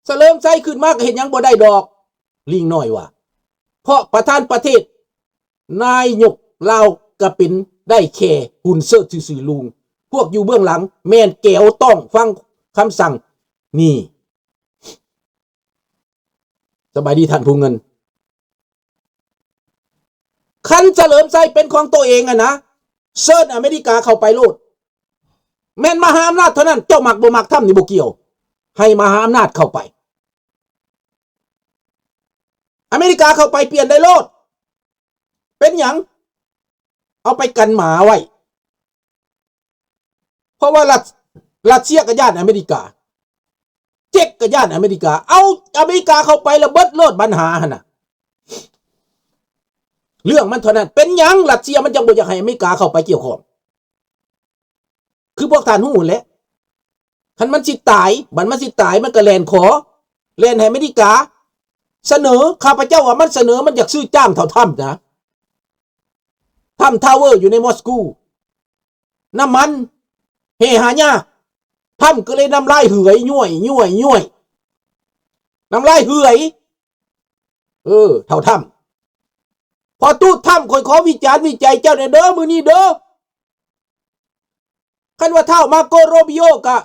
ສະເຫຼີມໄຊຂຶ້ນມາກໍເຮັດຫຍັງບໍ່ໄດ້ດອກ ລີງນ້ອຍວ່າ ເພາະປະທານປະເທດ ນາຍົກລາວກໍເປັນໄດ້ແຄ່ຫຸ່ນເຊີດຊື່ໆລຸງ ພວກຢູ່ເບື້ອງຫຼັງແມ່ນແກວຕ້ອງຟັງຄຳສັ່ງ. ນີ້ ສະບາຍດີທ່ານຜູ້ເງິນ. ຄັນສະເຫຼີມໄຊເປັນຂອງໂຕເອງຫັ້ນນະ ເຊີນອາເມລິກາເຂົ້າໄປໂລດ. ແມ່ນມະຫາອຳນາດເທົ່ານັ້ນ ເຈົ້າມັກບໍ່ມັກທຳນີ້ບໍ່ກ່ຽວ ໃຫ້ມະຫາອຳນາດເຂົ້າໄປ. ອາເມລິກາເຂົ້າໄປປ່ຽນໄດ້ໂລດ. ເປັນຫຍັງ? ເອົາໄປກັນໝາໄວ້. ເພາະວ່າລັດ ຣັດເຊຍກໍຢ້ານອາເມລິກາ ເຈັກກໍຢ້ານອາເມລິກາ ເອົາອາເມລິກາເຂົ້າໄປລະເບິດໂລດບັນຫາຫັ້ນນະ. ເລື່ອງມັນເທົ່ານັ້ນ. ເປັນຫຍັງຣັດເຊຍມັນຈັ່ງບໍ່ຢາກໃຫ້ອາເມລິກາເຂົ້າໄປກ່ຽວຂ້ອງ? ຄືພວກທ່ານຮູ້ແຫຼະ ຄັນມັນຊິຕາຍ ບັດມັນຊິຕາຍ ມັນກໍແລ່ນຂໍ ແລ່ນໃຫ້ອາເມລິກາສະເໜີ. ຂ້າພະເຈົ້າວ່າມັນສະເໜີ ມັນຢາກຊື້ຈ້າງເທົ່າທຳນະ. ທຳທາວເວີຢູ່ໃນມອສກູ ນ້ຳມັນແຮ່ຫາຍາກ ທຳກໍເລີຍນ້ຳລາຍເຫືອຍ ຍ້ວຍ ຍ້ວຍ ຍ້ວຍ ນ້ຳລາຍເຫືອຍ. ເອີ ເຖົ້າທຳ ພໍ່ຕູດທຳ ຂ້ອຍຂໍວິຈານວິໄຈເຈົ້າແດ່ເດີ ມື້ນີ້ເດີ. ຄັນວ່າທ້າວມາໂກໂຣບິໂອກະ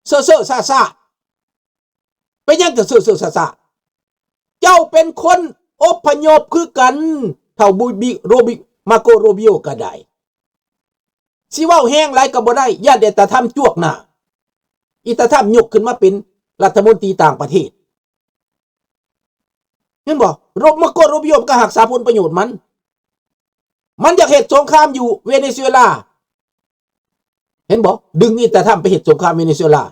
ເຊີໆຊ້າໆ. ເປັນຫຍັງຈັ່ງເຊີໆຊ້າໆ? ເຈົ້າເປັນຄົນອົບພະຍົບຄືກັນ ທ້າວບູບິ ໂຣບິ ມາໂກໂຣບິໂອກະໄດ້. ຊິເວົ້າແຮງຫຼາຍກໍບໍ່ໄດ້ ຢ້ານແຕ່ຕາທຳຈວກໜ້າ. ອີຕາທຳຍົກຂຶ້ນມາເປັນລັດຖະມົນຕີຕ່າງປະເທດ. ເຫັນບໍ່? ໂຣ ມາໂກໂຣບິໂອມັນກໍຮັກສາຜົນປະໂຫຍດມັນ. ມັນຢາກເຮັດສົງຄາມຢູ່ເວເນຊູເອລາ. ເຫັນບໍ່? ດຶງອີຕາທຳໄປເຮັດສົງຄາມເວເນຊູເອລາ.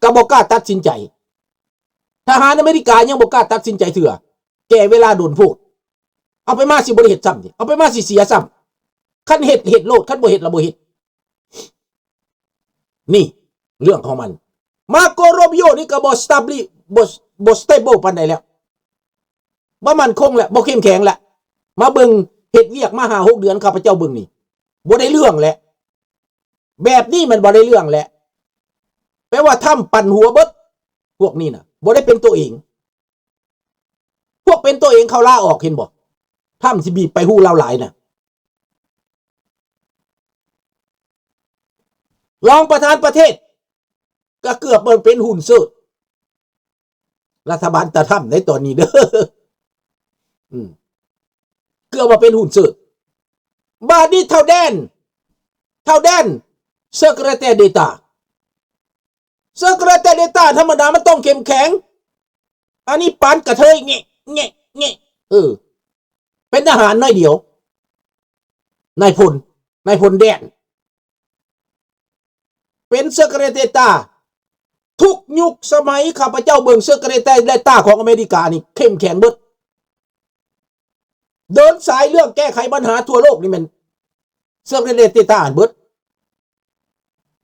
ກໍບໍ່ກ້າຕັດສິນໃຈ. ທະຫານອາເມລິກາຍັງບໍ່ກ້າຕັດສິນໃຈເທື່ອ. ແກ່ເວລາດົນໂພດ. ເອົາໄປມາຊິບໍ່ໄດ້ເຮັດຊ້ຳຕິ? ເອົາໄປມາຊິເສຍຊ້ຳ. ຄັນເຮັດ ເຮັດໂລດ. ຄັນບໍ່ເຮັດລະບໍ່ເຮັດ. ນີ້ເລື່ອງຂອງມັນ. ມາໂກໂຣບິໂອນີ້ກໍບໍ່ສະຕາບລີ ບໍ່ ບໍ່ສະເຕເບິ້ລປານໃດແລ້ວ. ບໍ່ໝັ້ນຄົງແລ້ວ ບໍ່ເຂັ້ມແຂງແລ້ວ. ມາເບິ່ງເຮັດວຽກມາຫ້າຫົກເດືອນ ຂ້າພະເຈົ້າເບິ່ງນີ້ ບໍ່ໄດ້ເລື່ອງແລ້ວ. ແບບນີ້ມັນບໍ່ໄດ້ເລື່ອງແລ້ວ. ແປວ່າທຳປັ່ນຫົວເບິດ ພວກນີ້ນະ ບໍ່ໄດ້ເປັນຕົວເອງ. ພວກເປັນຕົວເອງເຂົາລາອອກ ເຫັນບໍ່? ທຳຊິບີບໄປຫູລາວຫຼາຍນະ. ຮອງປະທານປະເທດ ກໍເກືອບມາເປັນຫຸ່ນເຊີດ ລັດຖະບານຕາທຳໃນຕອນນີ້ເດີ. ອືມ ເກືອບມາເປັນຫຸ່ນເຊີດ. ບາດນີ້ທ້າວແດນ ທ້າວແດນ ເຊີເກຣແຕເດຕາ ເຊີເກຣແຕເດຕາທຳມະດາມັນຕ້ອງເຂັ້ມແຂງ. ອັນນີ້ປານກະເທີຍ ແງະ ແງະ ແງະ. ເອີ ເປັນທະຫານໜ້ອຍດຽວ. ນາຍພົນ ນາຍພົນແດນ ເປັນເຊີເກຣແຕເດຕາ. ທຸກຍຸກສະໄໝ ຂ້າພະເຈົ້າເບິ່ງເຊີເກຣແຕເດຕາຂອງອາເມລິການີ້ເຂັ້ມແຂງເບິດ. ເດີນສາຍເລື່ອງແກ້ໄຂບັນຫາທົ່ວໂລກນີ້ແມ່ນເຊີເກຣແຕເດຕາເບິດ.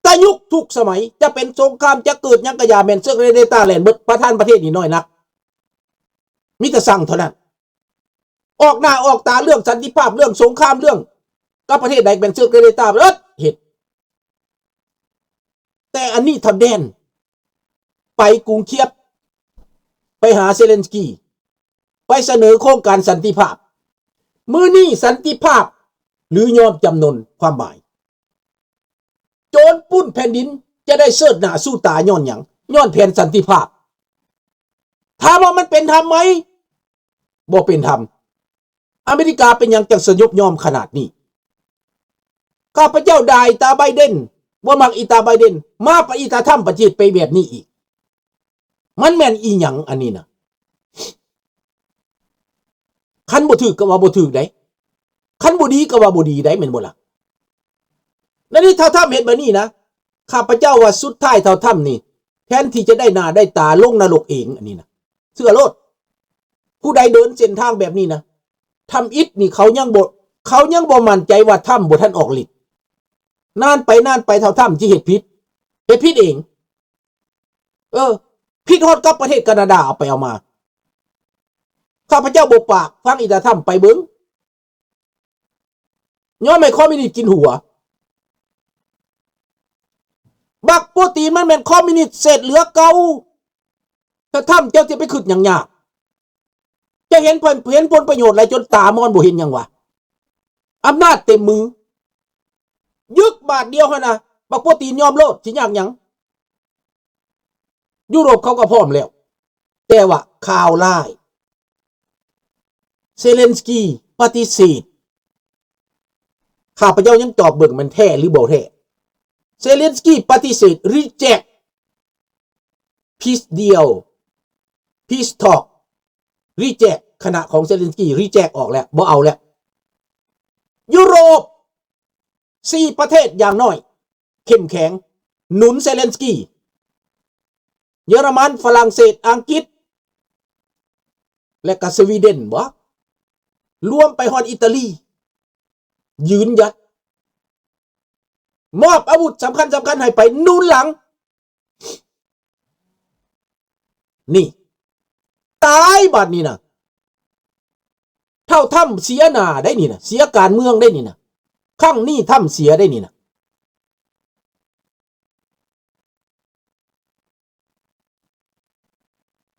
ແຕ່ຍຸກທຸກສະໄໝ ຈະເປັນສົງຄາມ ຈະເກີດຫຍັງກະຢ່າ ແມ່ນເຊີເກຣແຕເດຕາແລ່ນເບິດ. ປະທານປະເທດນີ້ນ້ອຍນັກ ມີແຕ່ສັ່ງເທົ່ານັ້ນ. ອອກໜ້າອອກຕາເລື່ອງສັນຕິພາບ ເລື່ອງສົງຄາມ ເລື່ອງກັບປະເທດໃດ ແມ່ນເຊີເກຣແຕເດຕາເບິດເຮັດ. ແຕ່ອັນນີ້ທ່ານແດນ ໄປກຸງຄຽບ ໄປຫາເຊເລັນສກີ ໄປສະເໜີໂຄງການສັນຕິພາບ. ມື້ນີ້ສັນຕິພາບ ຫຼືຍອມຈຳນົນ? ຄວາມໝາຍ ໂຈນປຸ້ນແຜ່ນດິນຈະໄດ້ເຊີດໜ້າສູ້ຕາຍ້ອນຫຍັງ? ຍ້ອນແຜນສັນຕິພາບ. ຖາມວ່າມັນເປັນທຳໄໝ? ບໍ່ເປັນທຳ. ອາເມລິກາເປັນຫຍັງຈັ່ງສະຫຍົບຍອມຂະໜາດນີ້? ຂ້າພະເຈົ້າດ່າອີຕາໄບເດັນ ບໍ່ມັກອີຕາໄບເດັນ ມາປະອີຕາທຳປະເທດໄປແບບນີ້ອີກ. ມັນແມ່ນອີຫຍັງອັນນີ້ນະ? ຄັນບໍ່ຖືກກໍວ່າບໍ່ຖືກໃດ໋ ຄັນບໍ່ດີກໍວ່າບໍ່ດີໃດ໋ ແມ່ນບໍ່ລະ? ແນວນີ້ທ້າວທຳເຮັດແບບນີ້ນະ ຂ້າພະເຈົ້າວ່າສຸດທ້າຍທ້າວທຳນີ້ ແທນທີ່ຈະໄດ້ໜ້າໄດ້ຕາ ລົງນະລົກເອງ ອັນນີ້ນະ. ເຊື່ອໂລດ ຜູ້ໃດເດີນເສັ້ນທາງແບບນີ້ນະ ທຳອິດນີ້ເຂົາຍັງບໍ່ ເຂົາຍັງບໍ່ໝັ້ນໃຈວ່າທຳບໍ່ທັນອອກລິດ. ນານໄປນານໄປທ້າວທຳຊິເຮັດຜິດ ເຮັດຜິດເອງ. ເອີ ຜິດຮອດກັບປະເທດການາດາ ເອົາໄປເອົາມາ. ຂ້າພະເຈົ້າບໍ່ປາກ ຟັງອີຕາທຳໄປເບິ່ງ. ຍອມໃຫ້ຄອມມິວນິດກິນຫົວ. ບັກໂປຕີນມັນແມ່ນຄອມມິວນິດເສດເຫຼືອເກົ່າ. ຖ້າທຳເຈົ້າຊິໄປຄຶດຫຍັງຍາກ? ເຈົ້າເຫັນຜົນ ເຫັນຜົນປະໂຫຍດຫຼາຍຈົນຕາມອນບໍ່ເຫັນຫຍັງວະ? ອຳນາດເຕັມມື ຍຶກບາດດຽວຫັ້ນນະ ບັກໂປຕີນຍອມໂລດ ຊິຍາກຫຍັງ? ຢູໂຣບເຂົາກໍພ້ອມແລ້ວ ແຕ່ວ່າຂ່າວຮ້າຍ ເຊເລັນສກີປະຕິເສດ. ຂ້າພະເຈົ້າຍັງຈອບເບິ່ງແມ່ນແທ້ຫຼືບໍ່ແທ້. ເຊເລັນສກີປະຕິເສດ reject peace deal, peace talk, reject ຄະນະຂອງເຊເລັນສກີ reject ອອກແລ້ວ ບໍ່ເອົາແລ້ວ. ຢູໂຣບ ສີ່ປະເທດຢ່າງໜ້ອຍເຂັ້ມແຂງ ໜູນເຊເລັນສກີ ເຢຍລະມັນ ຝຣັ່ງເສດ ອັງກິດ ແລະກະສະວີເດັນບໍ ລວມໄປຮອດອີຕາລີ ຢືນຢັດ ມອບອາວຸດສຳຄັນໆໃຫ້ໄປໜູນຫຼັງ. ນີ້ ຕາຍບາດນີ້ນະ ເຖົ້າທຳເສຍໜ້າໄດ໋ນີ້ນະ ເສຍການເມືອງໄດ໋ນີ້ນະ ຄັ້ງນີ້ທຳເສຍໄດ໋ນີ້ນະ.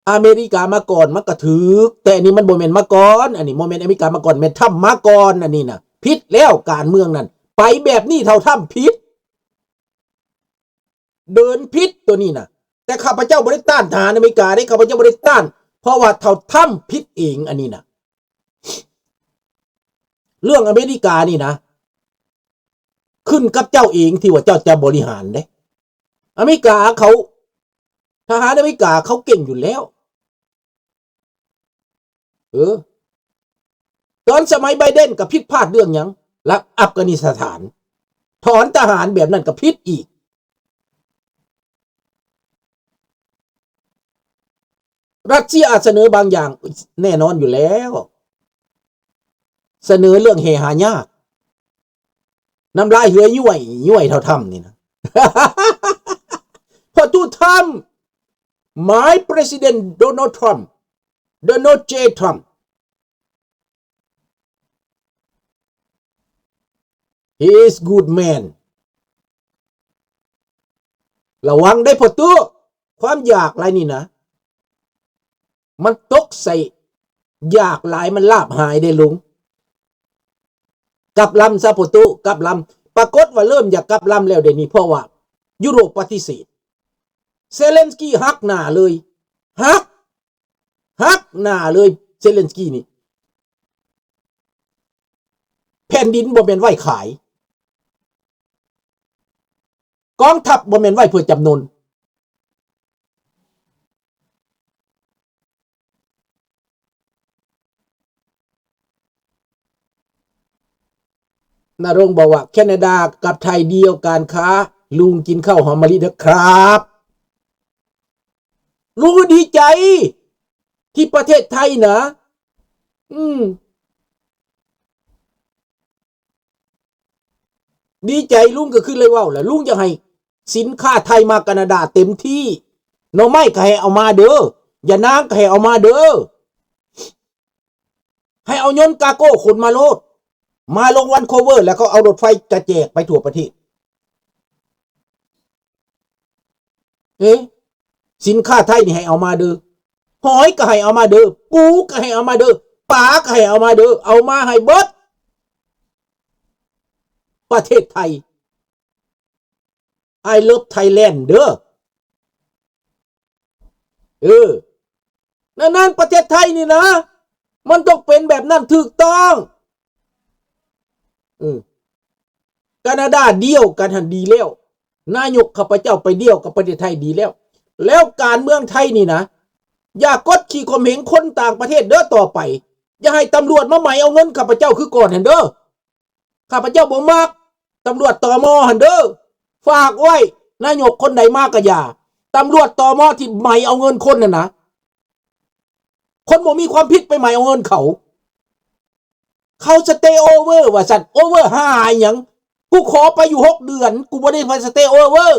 ອາເມລິກາມາກ່ອນມັນກະຖືກ ແຕ່ອັນນີ້ມັນບໍ່ແມ່ນມາກ່ອນ ອັນນີ້ບໍ່ແມ່ນອາເມລິກາມາກ່ອນ ແມ່ນທຳມາກ່ອນ ອັນນີ້ນະ ຜິດແລ້ວ ການເມືອງນັ້ນ ໄປແບບນີ້ເຖົ້າທຳຜິດ ເດີນຜິດໂຕນີ້ນະ. ແຕ່ຂ້າພະເຈົ້າບໍ່ໄດ້ຕ້ານທະຫານອາເມລິກາເດ້ ຂ້າພະເຈົ້າບໍ່ໄດ້ຕ້ານ ເພາະວ່າເຖົ້າທຳຜິດເອງ ອັນນີ້ນະ. ເລື່ອງອາເມລິການີ້ນະ ຂຶ້ນກັບເຈົ້າເອງທີ່ວ່າເຈົ້າຈະບໍລິຫານເດ້. ອາເມລິກາເຂົາ ທະຫານອາເມລິກາເຂົາເກັ່ງຢູ່ແລ້ວ. ເອີ ຕອນສະໄໝໄບເດັນກໍຜິດພາດເລື່ອງຫຍັງ? ລັບອັຟການິສະຖານ ຖອນທະຫານແບບນັ້ນກໍຜິດອີກ. ຣັດເຊຍອາດສະເໜີບາງຢ່າງ ແນ່ນອນຢູ່ແລ້ວ ສະເໜີເລື່ອງແຮ່ຫາຍາກ ນ້ຳລາຍເຫື່ອຍ້ວຍ ຍ້ວຍເທົ່າທຳນີ້ນະ ເພາະຕູທຳ My President Donald Trump, Donald J Trump, he is good man. ລະວັງໄດ້ພໍ່ຕູ້ ຄວາມຢາກຫຼາຍນີ້ນະ ມັນຕົກໃສ່ ຢາກຫຼາຍມັນລາບຫາຍເດ້ລຸງ. ກັບລຳຊະພໍ່ຕູ້ ກັບລຳ. ປາກົດວ່າເລີ່ມຢາກກັບລຳແລ້ວເດນີ້ ເພາະວ່າຢູໂຣບປະຕິເສດ. ເຊເລັນສກີຫັກໜ້າເລີຍ ຫັກ ຫັກໜ້າເລີຍ ເຊເລັນສກີນີ້. ແຜ່ນດິນບໍ່ແມ່ນໄວ້ຂາຍ ກອງທັບບໍ່ແມ່ນໄວ້ເພື່ອຈຳນົນ. ນະລົງບອກວ່າ ແຄນາດາກັບໄທດຽວກັນຄະ ລຸງກິນເຂົ້າຫອມມະລິເດີຄັບ. ລຸງກໍດີໃຈທີ່ປະເທດໄທນະ ອືມ ດີໃຈ ລຸງກໍຄືເລີຍເວົ້າແຫຼະ ລຸງຢາກໃຫ້ສິນຄ້າໄທມາການາດາເຕັມທີ່. ໜໍ່ໄມ້ກໍໃຫ້ເອົາມາເດີ ຢານາງກໍໃຫ້ເອົາມາເດີ ໃຫ້ເອົາຍົນກາໂກ້ຂົນມາໂລດ ມາລົງວັນໂຄເວີ ແລ້ວກໍເອົາລົດໄຟກະແຈກໄປທົ່ວປະເທດ. ເອີ ສິນຄ້າໄທນີ້ໃຫ້ເອົາມາເດີ ຫອຍກໍໃຫ້ເອົາມາເດີ ປູກໍໃຫ້ເອົາມາເດີ ປາກໍໃຫ້ເອົາມາເດີ ເອົາມາໃຫ້ເບິດ ປະເທດໄທ. I love Thailand ເດີ. ເອີ ນັ້ນໆ ປະເທດໄທນີ້ນະ ມັນຕ້ອງເປັນແບບນັ້ນຖືກຕ້ອງ. ເອີ ການາດາດຽວກັນຫັ້ນດີແລ້ວ ນາຍົກຂ້າພະເຈົ້າໄປດຽວກັບປະເທດໄທດີແລ້ວ. ແລ້ວການເມືອງໄທນີ້ນະ ຢ່າກົດຂີ່ຂົ່ມເຫງຄົນຕ່າງປະເທດເດີຕໍ່ໄປ. ຢ່າໃຫ້ຕຳຫຼວດມາໄໝເອົາເງິນຂ້າພະເຈົ້າຄືກ່ອນຫັ້ນເດີ. ຂ້າພະເຈົ້າບໍ່ມັກຕຳຫຼວດ ຕມ ຫັ້ນເດີ. ຝາກໄວ້ ນາຍົກຄົນໃດມາກະຢ່າ ຕຳຫຼວດ ຕມ ທີ່ໄໝເອົາເງິນຄົນຫັ້ນນະ ຄົນບໍ່ມີຄວາມຜິດໄປໄໝເອົາເງິນເຂົາ. ເຂົາ stay over ວ່າຊັ້ນ over ຫາຫຍັງ? ກູຂໍໄປຢູ່ຫົກເດືອນ ກູບໍ່ໄດ້ໄປ stay over.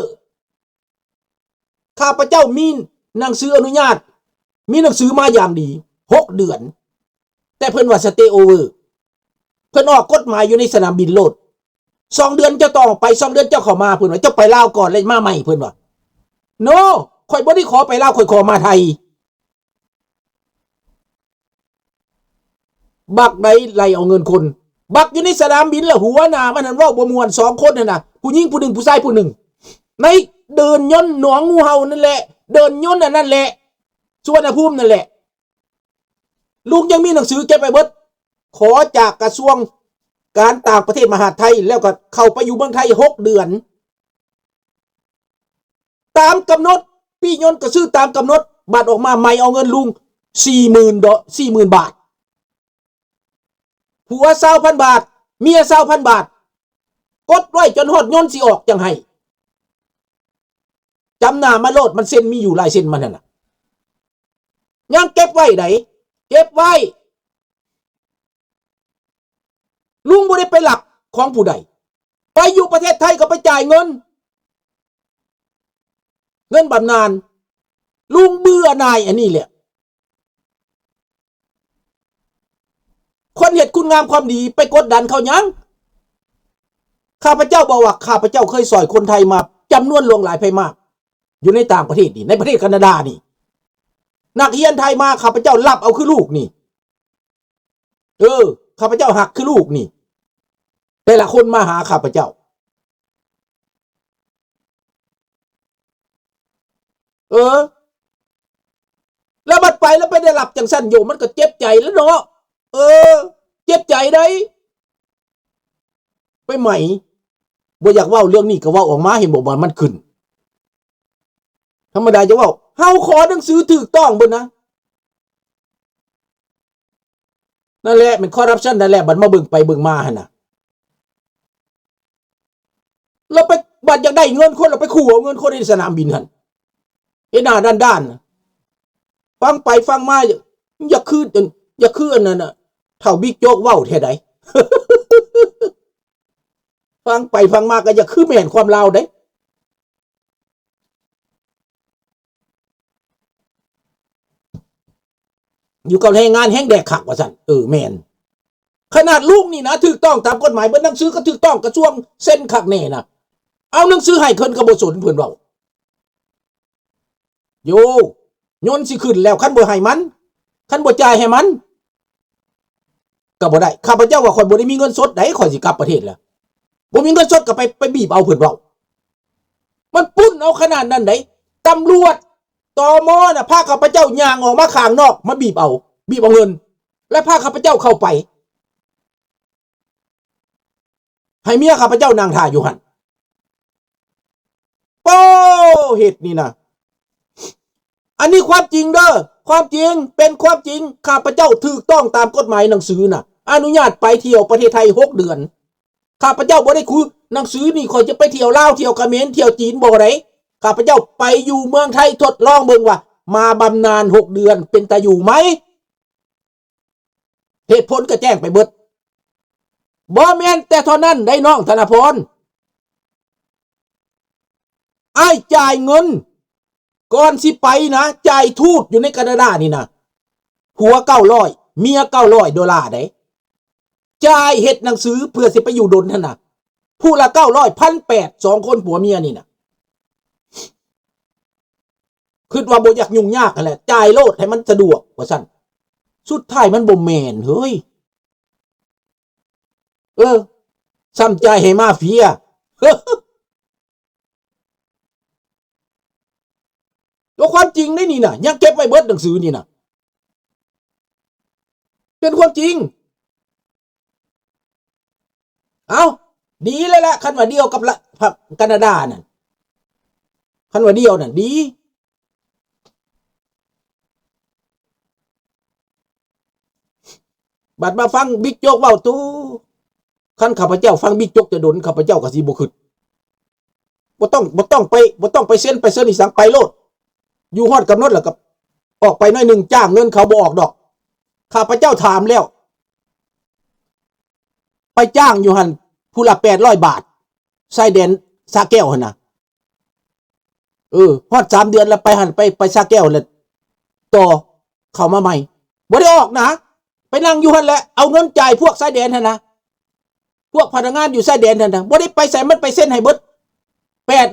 ຂ້າພະເຈົ້າມີໜັງສືອະນຸຍາດ ມີໜັງສືມາຢ່າງດີ ຫົກເດືອນ ແຕ່ເພິ່ນວ່າ stay over. ເພິ່ນອອກກົດໝາຍຢູ່ໃນສະໜາມບິນໂລດ ສອງເດືອນເຈົ້າຕ້ອງອອກໄປ ສອງເດືອນເຈົ້າເຂົ້າມາ ເພິ່ນວ່າ ເຈົ້າໄປລາວກ່ອນແລ້ວມາໃໝ່ ເພິ່ນວ່າ. No ຂ້ອຍບໍ່ໄດ້ຂໍໄປລາວ ຂ້ອຍຂໍມາໄທ. ບັກໃດໄລ່ເອົາເງິນຄົນ ບັກຢູ່ໃນສະໜາມບິນລະ ຫົວໜ້າມັນຫັ້ນເວົ້າບໍ່ມ່ວນ ສອງຄົນຫັ້ນນະ ຜູ້ຍິງຜູ້ໜຶ່ງ ຜູ້ຊາຍຜູ້ໜຶ່ງ ໃນເດີ່ນຍົນໜອງງູເຫົ່ານັ້ນແຫຼະ ເດີ່ນຍົນອັນນັ້ນແຫຼະ ສຸວັນນະພູມນັ້ນແຫຼະ ລຸງຍັງມີໜັງສືເກັບໄວ້ເບິດ ຂໍຈາກກະຊວງການຕ່າງປະເທດ ມະຫາດໄທ ແລ້ວກໍເຂົ້າໄປຢູ່ເມືອງໄທຫົກເດືອນ ຕາມກຳນົດ ປີ້ຍົນກໍຊື້ຕາມກຳນົດ ບັດອອກມາໃໝ່ເອົາເງິນລຸງສີ່ໝື່ນ ສີ່ໝື່ນບາດ ຜົວຊາວພັນບາດ ເມຍຊາວພັນບາດ ກົດໄວ້ຈົນຮອດຍົນຊິອອກຈັ່ງໃຫ້ ຈຳໜ້າມາໂລດ ມັນເຊັນມີຢູ່ລາຍເຊັນມັນຫັ້ນນະ ຍັງເກັບໄວ້ໃດ ເກັບໄວ້ ລຸງບໍ່ໄດ້ໄປລັກຂອງຜູ້ໃດ ໄປຢູ່ປະເທດໄທກໍໄປຈ່າຍເງິນ ເງິນບຳນານ ລຸງເບື່ອໜ່າຍອັນນີ້ແຫຼະ ຄົນເຮັດຄຸນງາມຄວາມດີໄປກົດດັນເຂົາຫຍັງ? ຂ້າພະເຈົ້າບອກວ່າ ຂ້າພະເຈົ້າເຄີຍຊ່ອຍຄົນໄທມາຈຳນວນຫຼວງຫຼາຍໃຜມາກ ຢູ່ໃນຕ່າງປະເທດນີ້ ໃນປະເທດການາດານີ້ ນັກຮຽນໄທມາ ຂ້າພະເຈົ້າຮັບເອົາຄືລູກນີ້ ເອີ ຂ້າພະເຈົ້າຮັກຄືລູກນີ້ ແຕ່ລະຄົນມາຫາຂ້າພະເຈົ້າ ເອີ ແລ້ວບັດໄປແລ້ວໄປໄດ້ຮັບຈັ່ງຊັ້ນໂຍມ ມັນກໍເຈັບໃຈແລ້ວເນາະ ເອີ ເຈັບໃຈໃດ໋ ໄປໃໝ່ ບໍ່ຢາກເວົ້າເລື່ອງນີ້ກໍເວົ້າອອກມາ ເຫັນບໍ່ວ່າມັນຂຶ້ນ ທຳມະດາຈະເວົ້າ ເຮົາຂໍໜັງສືຖືກຕ້ອງເບິດນະ ນັ້ນແຫຼະ ແມ່ນຄໍຣັບຊັນນັ້ນແຫຼະ ບັດມາເບິ່ງໄປເບິ່ງມາຫັ້ນນະ ລາວໄປ ບັດຢາກໄດ້ເງິນຄົນ ລາວໄປຂູ່ເອົາເງິນຄົນໃນສະໜາມບິນຫັ້ນ ເຮັດໜ້າດ້ານໆ ຟັງໄປຟັງມາ ຢາກຄື ຢາກຄືອັນນັ້ນນະ ເຖົ້າບິກໂຈກເວົ້າແທ້ໃດ໋ ຟັງໄປຟັງມາກໍຢາກຄືແມ່ນຄວາມລາວໃດ໋ ຢູ່ກັບແຮງງານແຮງແດກຄັກວ່າຊັ້ນ ເອີ ແມ່ນ ຂະໜາດລຸງນີ້ນະ ຖືກຕ້ອງຕາມກົດໝາຍເບິດ ໜັງສືກໍຖືກຕ້ອງ ກະຊວງເຊັນຄັກແນ່ນະ ເອົາໜັງສືໃຫ້ເພິ່ນກໍບໍ່ສົນ ເພິ່ນເວົ້າ ໂຍ ຍົນຊິຂຶ້ນແລ້ວ ຄັນບໍ່ໃຫ້ມັນ ຄັນບໍ່ຈ່າຍໃຫ້ມັນ ກໍບໍ່ໄດ້ ຂ້າພະເຈົ້າວ່າ ຂ້ອຍບໍ່ໄດ້ມີເງິນສົດໃດ໋ ຂ້ອຍຊິກັບປະເທດແລ້ວ ບໍ່ມີເງິນສົດກໍໄປ ໄປບີບເອົາ ເພິ່ນເວົ້າ ມັນປຸ້ນເອົາຂະໜາດນັ້ນໃດ໋ ຕຳຫຼວດ ຕມ ນະ ພາຂ້າພະເຈົ້າຍ່າງອອກມາຂ້າງນອກ ມາບີບເອົາ ບີບເອົາເງິນ ແລະ ພາຂ້າພະເຈົ້າເຂົ້າໄປ ໃຫ້ເມຍຂ້າພະເຈົ້ານັ່ງຖ້າຢູ່ຫັ້ນ ໂອ້ ເຮັດນີ້ນະ ອັນນີ້ຄວາມຈິງເດີ ຄວາມຈິງ ເປັນຄວາມຈິງ ຂ້າພະເຈົ້າຖືກຕ້ອງຕາມກົດໝາຍໜັງສືນະ ອະນຸຍາດໄປທ່ຽວປະເທດໄທຫົກເດືອນ ຂ້າພະເຈົ້າບໍ່ໄດ້ຄູ ໜັງສືນີ້ ຂ້ອຍຈະໄປທ່ຽວລາວ ທ່ຽວຂະເໝນ ທ່ຽວຈີນ ບໍ່ໄດ້ ຂ້າພະເຈົ້າໄປຢູ່ເມືອງໄທ ທົດລອງເບິ່ງວ່າ ມາບຳນານຫົກເດືອນ ເປັນຕາຢູ່ໄໝ? ເຫດຜົນກໍແຈ້ງໄປເບິດ. ບໍ່ແມ່ນແຕ່ເທົ່ານັ້ນໄດ໋ນ້ອງທະນະພອນ, ອ້າຍຈ່າຍເງິນ ກ່ອນຊິໄປນະ ຈ່າຍທູດຢູ່ໃນການາດານີ້ນະ ຜົວເກົ້າຮ້ອຍ ເມຍເກົ້າຮ້ອຍໂດລາເດ້. ຈ່າຍເຮັດໜັງສືເພື່ອຊິໄປຢູ່ດົນຫັ້ນນະ ຜູ້ລະເກົ້າຮ້ອຍ ພັນແປດ ສອງຄົນຜົວເມຍນີ້ນະ. ຄິດວ່າບໍ່ຢາກຫຍຸ້ງຍາກຫັ້ນແຫຼະ ຈ່າຍໂລດໃຫ້ມັນສະດວກວ່າຊັ້ນ. ສຸດທ້າຍມັນບໍ່ແມ່ນເຮີ້ຍ. ເອີ ຊ້ຳຈ່າຍໃຫ້ມາເຟຍ. ກໍຄວາມຈິງເດ້ນີ້ນະ ຍັງເກັບໄວ້ເບິດໜັງສືນີ້ນະ ເປັນຄວາມຈິງ. ເອົ້າ ດີແລ້ວລະ ຄັນວ່າດຽວກັບລະ ພະ ການາດານັ້ນ ຄັນວ່າດຽວນັ້ນດີ. ບັດມາຟັງບິກໂຈກເວົ້າ ໂຕ ຄັນຂ້າພະເຈົ້າຟັງບິກໂຈກແຕ່ດົນ ຂ້າພະເຈົ້າກໍຊິບໍ່ຄິດ ບໍ່ຕ້ອງ ບໍ່ຕ້ອງໄປ ບໍ່ຕ້ອງໄປເຊັນ ໄປເຊີນອີ່ສັງ ໄປໂລດ. ຢູ່ຮອດກຳນົດແລ້ວກໍອອກໄປໜ້ອຍໜຶ່ງ ຈ້າງເງິນເຂົາບໍ່ອອກດອກ. ຂ້າພະເຈົ້າຖາມແລ້ວ ໄປຈ້າງຢູ່ຫັ້ນ ຜູ້ລະແປດຮ້ອຍບາດ ຊາຍແດນສະແກ້ວຫັ້ນນະ. ເອີ ຮອດສາມເດືອນແລ້ວ ໄປຫັ້ນ ໄປ ໄປສະແກ້ວແລ້ວ ຕໍ່ເຂົ້າມາໃໝ່ ບໍ່ໄດ້ອອກນະ ໄປນັ່ງຢູ່ຫັ້ນແຫຼະ ເອົາເງິນຈ່າຍພວກຊາຍແດນຫັ້ນນະ ພວກພະນັກງານຢູ່ຊາຍແດນຫັ້ນນະ ບໍ່ໄດ້ໄປໃສ ມັນໄປເຊັນໃຫ້ເບິດ ແປດ